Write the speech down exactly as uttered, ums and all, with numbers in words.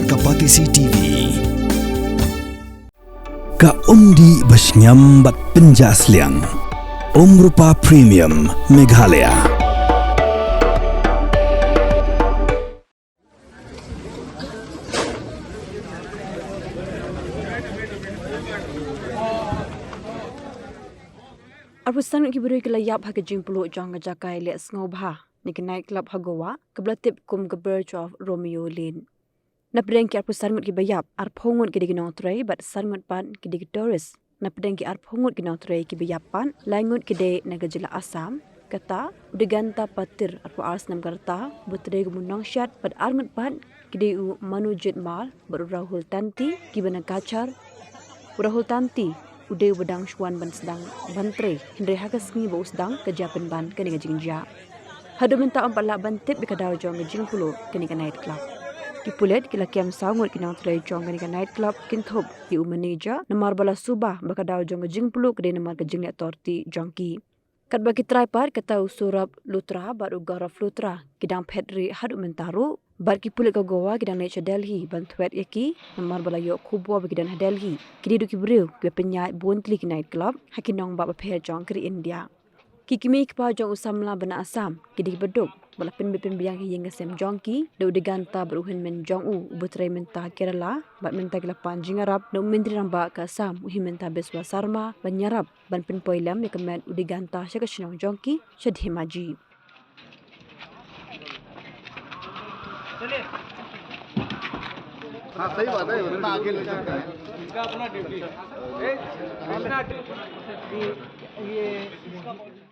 Ka Patisi T V. Ka umdih ba shngiam bad pynjah sliang. Umrupa Premium Meghalaya. Arphew san ngut ki briew ki la ïap ha ka jingpluh jong ka jaka ïaleh sngewbha na ka night club ha Goa, kaba la tip kum ka Birch of Romeo Lane. Na pdeng ki arphew san ngut kiba ïap, arphew ngut ki dei ki nongtrei bad san ngut pat ki dei ki tourist. Na pdeng ki arphew ngut ki nongtrei kiba ïap pat, lai ngut ki dei na ka jylla Assam. Kata u Diganta Patir, arphew ar snem ka rta, uba trei kum u nongshad, bad ar ngut pat ki dei u Manujit Mal bad u Rahul Tanti, kiba na Cachar. U Rahul Tanti u dei uba dang shu wan ban sdang ban trei, hynrei ha ka sngi ba u sdang ka jia pynban kane ka jingjia. Haduh mynta ym pat lah ban tip ïa ka daw jong ka jingpluh kane ka night club. Ki pulit ki la kem saw ngut ki nongtrei jong kane ka night club kynthup ïa u manager, namar ba la suba ba ka daw jong ka jingpluh ka dei namar ka jingleh torti jong ki. Katba ki trai pat, kata u Surab Luthra bad u Gaurav Luthra ki dang phet rieh haduh mynta ruh, bad ki pulit ka Goa ki dang leit sha Delhi ban thwet ïa ki, namar ba la ïoh khubor ba ki don ha Delhi. Ki dei duh ki briew kiba pynïaid bun tylli ki night club ha ki nongbah bapher jong ka ri India. Ki kmie ki kpa jong u samla ba na Assam ki dei kiba duk, ba la pynbit pynbiang ha ïing ha sem jong ki da u Diganta bad u hynmen jong u uba trei mynta ha Kerala, bad mynta ki la pan jingïarap na u Myntri Rangbah ka Assam, u Himanta Biswa Sarma, ban ïarap ban pynpoi lem ïa ka met u Diganta sha ka shnong jong ki, sha Dhemaji. हाँ, सही बात है, उतना आगे ले सकते हैं। इनका अपना ड्यूटी है, अपना ड्यूटी। ये, ये